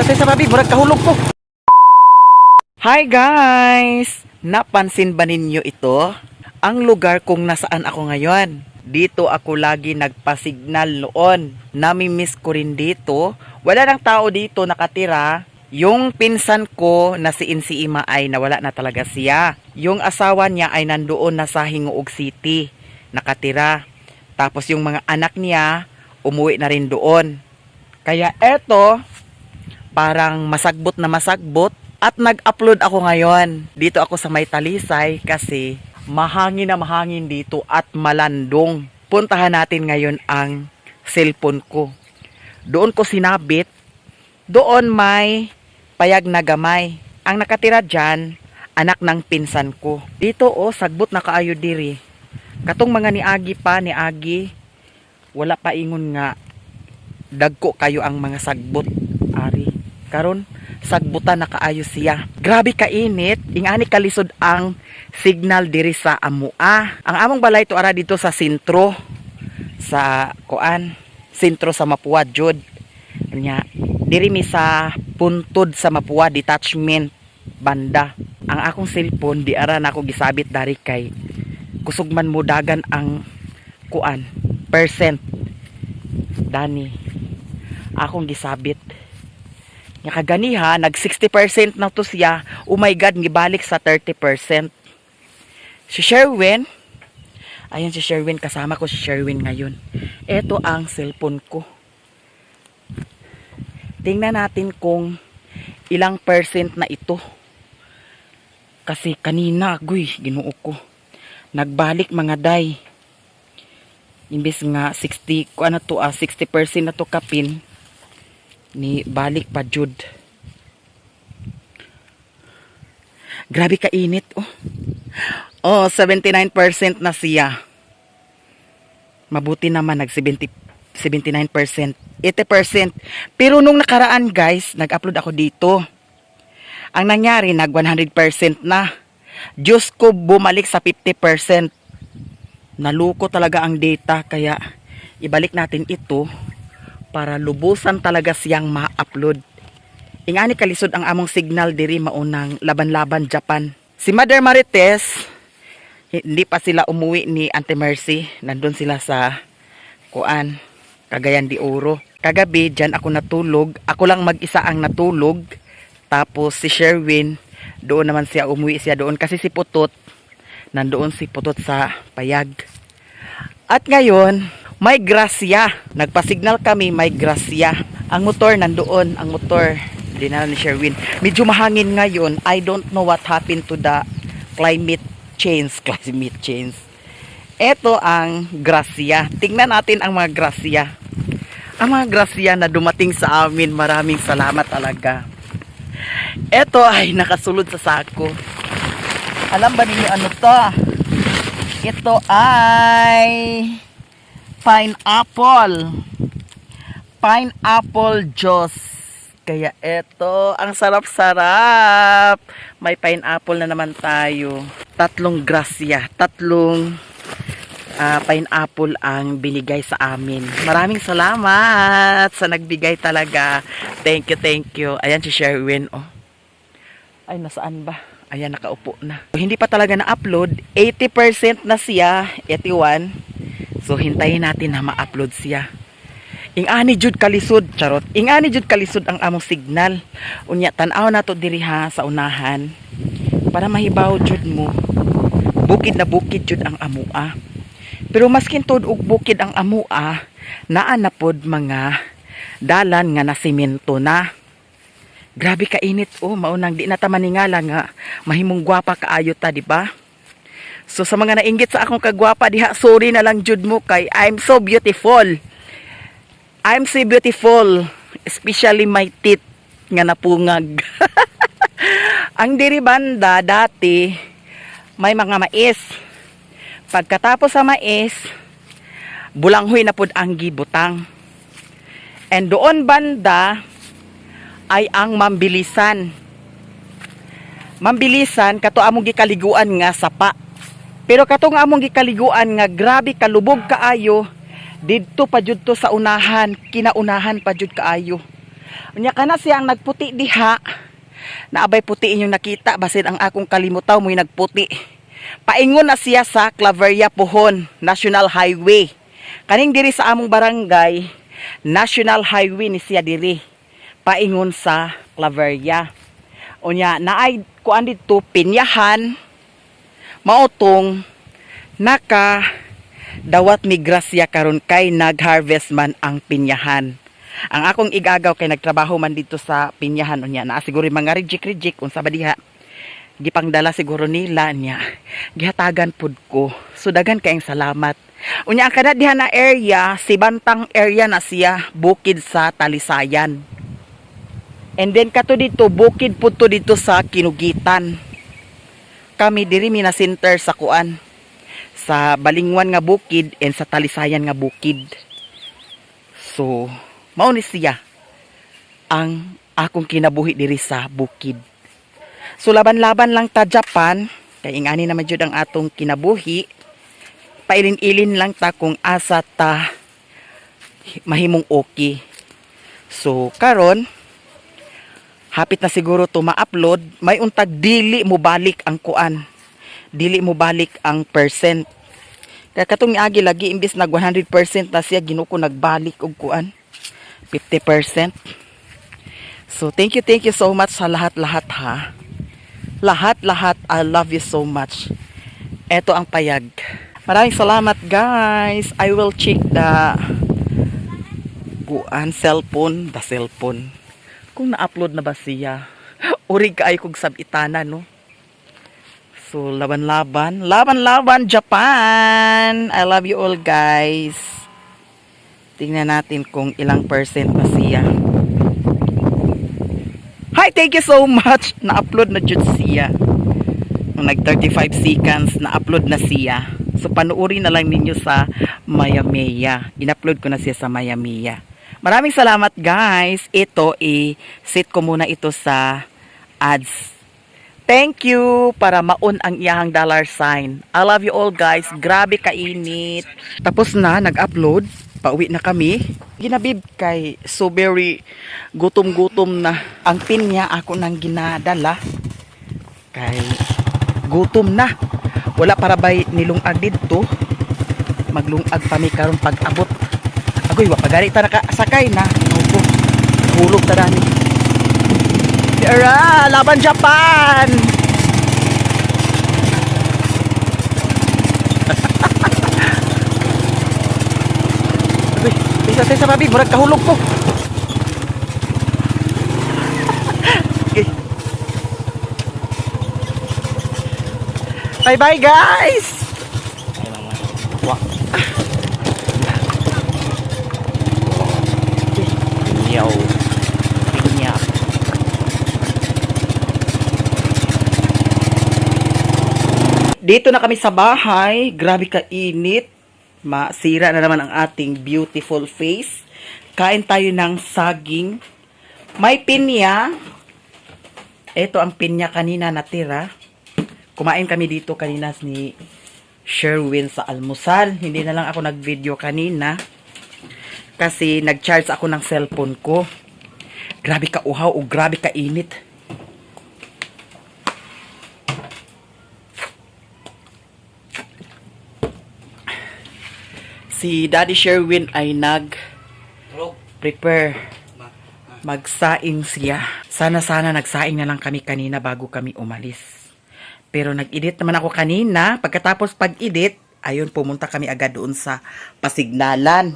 Sa babi, murag kahulog ko. Hi guys! Napansin ba ninyo ito? Ang lugar kung nasaan ako ngayon. Dito ako lagi nagpasignal noon. Nami-miss ko rin dito. Wala nang tao dito nakatira. Yung pinsan ko na si Insiima ay nawala na talaga siya. Yung asawa niya ay nandoon na sa Gingoog City nakatira. Tapos yung mga anak niya, umuwi na rin doon. Kaya eto, parang masagbot na masagbot at nag-upload ako ngayon. Dito ako sa may Talisay kasi mahangin na mahangin dito at malandong. Puntahan natin ngayon ang cellphone ko. Doon ko sinabit, doon may payag na gamay. Ang nakatira dyan, anak ng pinsan ko. Dito oh, sagbot na kaayo diri. Katong mga niagi pa, niagi, wala pa ingon nga dagko kayo ang mga sagbot ari karon sagbutan na kaayo siya. Grabe kainit, ingani kalisod ang signal diri sa amua. Ang among balay to ara dito sa sentro sa kuan, sentro sa Mapua jud. Nya diri mi sa puntod sa Mapua detachment banda. Ang akong cellphone di ara na ako gisabit dari kay kusog man mo dagan ang kuan percent dani akong gisabit. Nga kaganiha, nag 60% na to siya. Oh my God, gibalik sa 30%. Si Sherwin, ayan si Sherwin, kasama ko si Sherwin ngayon. Ito ang cellphone ko. Tingnan natin kung ilang percent na ito. Kasi kanina, guy, Ginoo ko. Nagbalik, mga day. Imbes nga 60, ko ano to ah, 60% na to kapin ni balik pa jud. Grabe kainit oh. Oh, 79% na siya. Mabuti naman nag 70 79%, 80%. Pero nung nakaraan guys, nag-upload ako dito. Ang nangyari, nag 100% na. Diyos ko, bumalik sa 50%. Naluko talaga ang data, kaya ibalik natin ito para lubusan talaga siyang ma-upload. Ingani kalisod ang among signal diri, maunang laban-laban Japan. Si Mother Marites, hindi pa sila umuwi ni Auntie Mercy. Nandun sila sa kuan, Cagayan de Oro. Kagabi, dyan ako natulog. Ako lang mag-isa ang natulog. Tapos si Sherwin, doon naman siya, umuwi siya doon. Kasi si Putot, nandoon si Putot sa payag. At ngayon, may grasya. Nagpasignal kami, may grasya. Ang motor nandoon, ang motor dinala ni Sherwin. Medyo mahangin ngayon. I don't know what happened to the climate change. Climate change. Ito ang grasya. Tingnan natin ang mga grasya. Ang mga grasya na dumating sa amin, maraming salamat talaga. Ito ay nakasulod sa sako. Alam ba ninyo ano to? Ito ay pineapple. Pineapple juice. Kaya ito, ang sarap-sarap. May pineapple na naman tayo. Tatlong grasya, tatlong pineapple ang binigay sa amin. Maraming salamat sa nagbigay talaga. Thank you, thank you. Ayan si Sherwin, oh. Ay, nasaan ba? Ayan, nakaupo na. Hindi pa talaga na-upload. 80% na siya, 81. So, hintayin natin na ma-upload siya. Ingani jud kalisod, charot. Ingani jud kalisod ang among signal. Unya, tan-aw na to diri ha sa unahan para mahibaw jud mo. Bukid na bukid jud ang amua. Pero maskin tuod og bukid ang amua, naa na pod mga dalan nga nasimento na. Grabe kainit oh, maunang di na ta maningala nga mahimong gwapa kaayo ta, di ba? So sa mga nainggit sa akong kagwapa diha, sorry na lang jud mo kay I'm so beautiful. I'm so beautiful, especially my teeth nga napungag. Ang diri banda dati may mga mais. Pagkatapos sa mais, bulanghoy na pud ang gibutang. And doon banda ay ang mambilisan. Mambilisan kato among gikaliguan nga sapa. Pero katong among gikaliguan nga grabe kalubog kaayo, didto pa jud to sa unahan, kinaunahan pa jud kaayo. Unya kana siya ang nagputi diha. Naabay puti inyong nakita, basin ang akong kalimutaw mo'y nagputi. Paingon na siya sa Claveria Pohon National Highway. Kaning diri sa among barangay, National Highway ni siya diri. Paingon sa Claveria. Unya naay kuan didto, pinyahan, maotong naka dawat mi grasya karon kay nag-harvest man ang pinyahan. Ang akong igagaw kay nagtrabaho man dito sa pinyahan, unya naa siguro yung mga reject reject unsa ba diha. Gipangdala siguro nila niya. Gihatagan pud ko. So daghan kaayong salamat. Unya ang kada diha na area, si Bantang area na siya, bukid sa Talisayan. And then kato dito, bukid pud to dito sa Kinugitan. Kami diri mi na center sa kuan, sa Balingwan nga bukid and sa Talisayan nga bukid. So, mao ni siya ang akong kinabuhi diri sa bukid. So laban-laban lang ta, Japan, kay ingani naman jud ang atong kinabuhi. Pailin-ilin lang ta kung asa ta mahimong okay. So karon hapit na siguro to ma-upload, may untag dili mo balik ang kuan. Dili mo balik ang percent. Kaya katong niagi lagi, imbis nag 100% na siya, Ginoo ko, nagbalik og kuan, 50%. So thank you so much sa lahat-lahat ha. Lahat-lahat, I love you so much. Ito ang payag. Maraming salamat, guys. I will check the kuan cellphone, the cellphone. Kung na-upload na ba siya. Urig kaayo kog sab-itanan, no. So, laban-laban. Laban-laban, Japan! I love you all, guys. Tingnan natin kung ilang percent na siya. Hi, thank you so much! Na-upload na jud siya. Nag 35 seconds, na-upload na siya. So, panuorin na lang ninyo sa Maya Maya. In-upload ko na siya sa Maya Maya. Maraming salamat, guys. Ito, i-set ko muna ito sa ads. Thank you para maon ang iyahang dollar sign. I love you all, guys. Grabe kainit. Tapos na nag-upload. Pauwi na kami. Ginabib kay so very gutom-gutom na. Ang pinya ako nang ginadala. Kay gutom na. Wala para bay nilungag didto. Maglungag pa mi karon pag-abot. Agoy, wa pa gani ta nakasakay na. Nuko. Hulog ta dani. Tara, laban, Japan! Uy, bisa sa babi, murag kahulog ko. Okay. Bye bye, guys. Wah. Pinyaw. Pinya. Dito na kami sa bahay. Grabe ka init. Masira na naman ang ating beautiful face. Kain tayo ng saging. May pinya. Ito ang pinya kanina natira. Kumain kami dito kanina ni Sherwin sa almusal. Hindi na lang ako nag-video kanina kasi nag-charge ako ng cellphone ko. Grabe ka uhaw o grabe ka init. Si Daddy Sherwin ay nag-prepare. Magsaing siya. Sana-sana nagsaing na lang kami kanina bago kami umalis. Pero nag-edit naman ako kanina. Pagkatapos pag-edit, ayun, pumunta kami agad doon sa pasignalan.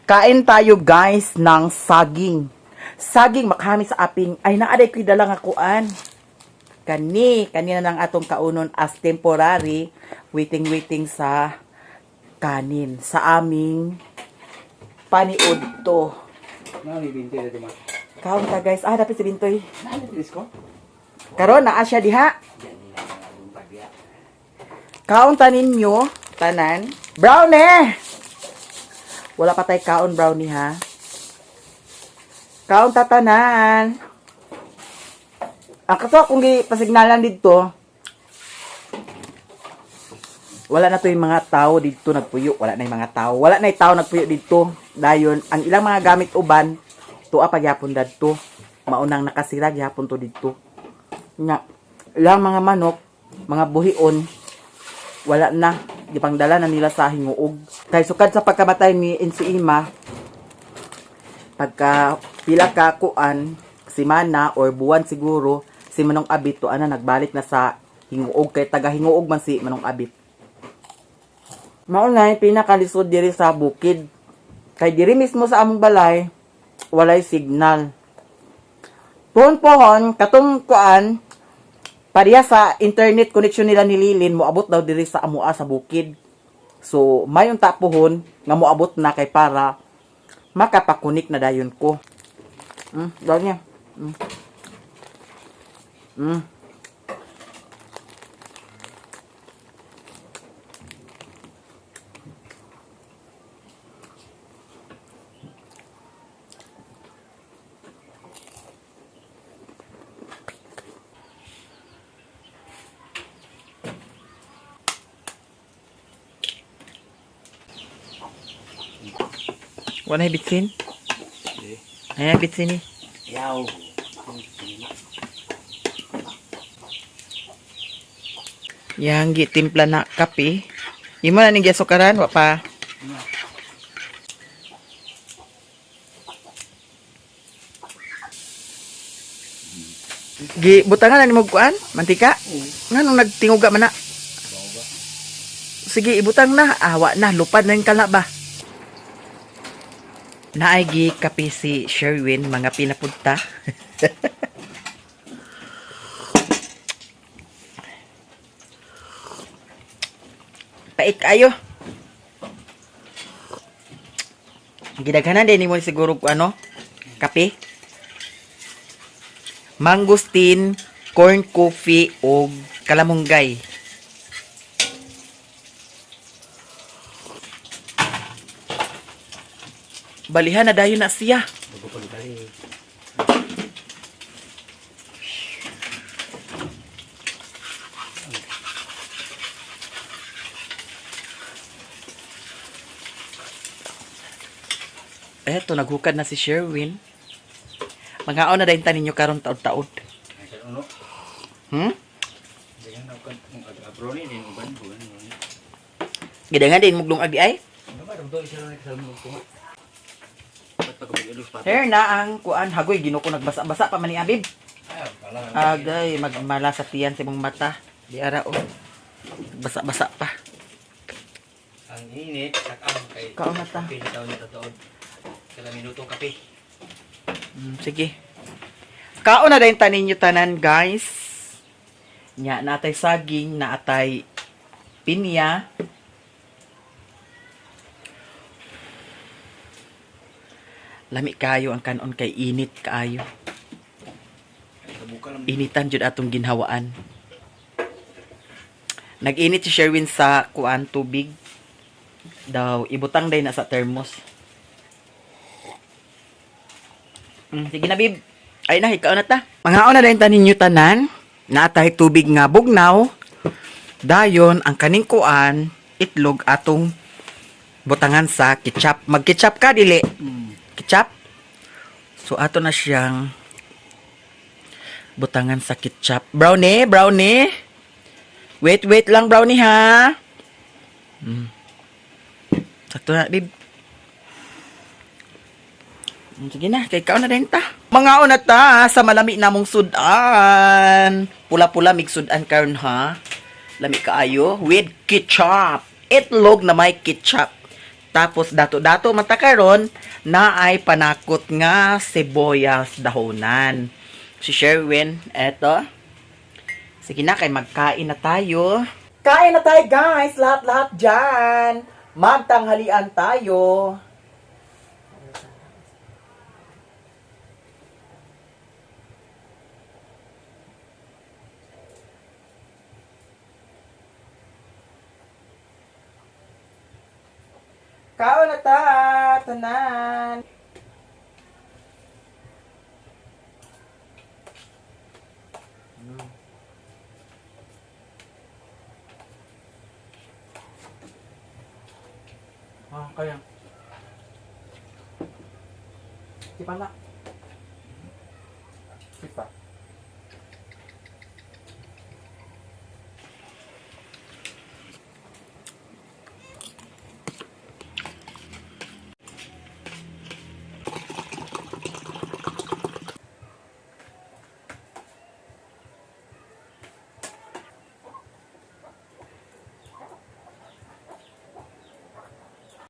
Kain tayo, guys, ng saging. Saging makami sa aping. Ay, naaday ko'y dala nga kuan. Kani, kanina lang atong kaunon as temporary. Waiting, waiting sa kanin. Sa aming paniud to. Nani binti na ma. Kaon ta, guys. Ah, dapat si Bintoy. Nani bilis ko? Karon naa siya diha. Kaon ta ninyo, tanan. Brownie! Wala pa tay kaon, brownie ha. Kaon ta tanan. Ang kato kung gipasignalan dito, wala na to yung mga tao dito nagpuyo. Wala na yung mga tao. Wala na yung tao nagpuyo dito. Dayon, ang ilang mga gamit uban, Tuwa pagyapon dadto. Maunang nakasira gyapon to didto. Nga lang mga manok, mga buhion, wala na. Gipangdala na nila sa Hinguog. Kay sukad sa pagkamatay ni Insiima, pagka pila ka kuan, simana or buwan siguro, si Manong Abit to ana nagbalik na sa Hinguog kay taga Hinguog man si Manong Abit. Mao na yung pinakalisod diri sa bukid. Kay diri mismo sa among balay, walay signal. Pohon-pohon, katong kuan, pareha sa internet connection nila ni Lilin, moabot daw diri sa amoa sa bukid. So, mayon ta pohon nga moabot na kay para makapakunik na dayon ko. Daw niya. Wala bitsin? Ay, bitsin ni. Yaw. Yang gitimpla na kape. Imo na ning gisukaran wa pa. Gi butangan na nimo kuan, mantika. Nganong nagtinguga man na? Sige, ibutang na. Awa na, lupad na yung kala ba? Naay gi kape si Sherwin, mga pinapunta. Pait kayo. Gidaghanan din mo siguro ko ano, kape. Mangosteen, corn coffee og kalamunggay. Balihan na dayon na siya. Bago pa balik. Eto, naghukad na si Sherwin. Mangaon na dayon ta ninyo karon taod-taod. Ay, sa uno. Dayan ako kung ag-abro ni din uban buwan ni. Gidangan din muglong agi ay. Ano ba do isa ro ni kasal mo ko. Ba't pag pag pa? Here na ang kuan hagoy Ginoo ko nagbasa-basa pa man ni Abib. Ay, pala. Agay magmala sa tiyan sa imong mata. Di ara oh. Basa-basa pa. Ang init, sakang kay Kaon na ta. Kape ni taon ni tataod. Kala minutong kape. Sige. Kaon na din tanin ninyo tanan, guys. Nya naatay saging, naatay pinya. Lami kayo ang kanon kay init kaayo. Kabuka lang. Initan jud atong ginhawaan. Nag-init si Sherwin sa kuan tubig. Daw ibutang day na sa thermos. Sige na, bib. Ay na, ikaw na ta. Mangaon na dayon tanin ninyo tanan. Naatay tubig nga bugnaw. Dayon ang kaning kuan, itlog atong butangan sa ketchup. Mag-ketchup ka dili. Ketchup. So ato na siyang butangan sa ketchup. Brownie, brownie. Wait, wait lang brownie ha. Sakto na, bib. Sige na, kay ikaw na rin ta. Mga una ta, sa malami namong sudan. Pula-pula mig sudan karon ha. Lami kaayo with ketchup. Itlog na may ketchup. Tapos dato-dato mata karon na ay panakot nga sibuyas dahonan. Si Sherwin, eto. Sige na, kay magkain na tayo. Kain na tayo, guys! Lahat-lahat dyan! Magtanghalian tayo! Kaon na ta, tanan. Ah, kaya. Di pala. Sipa.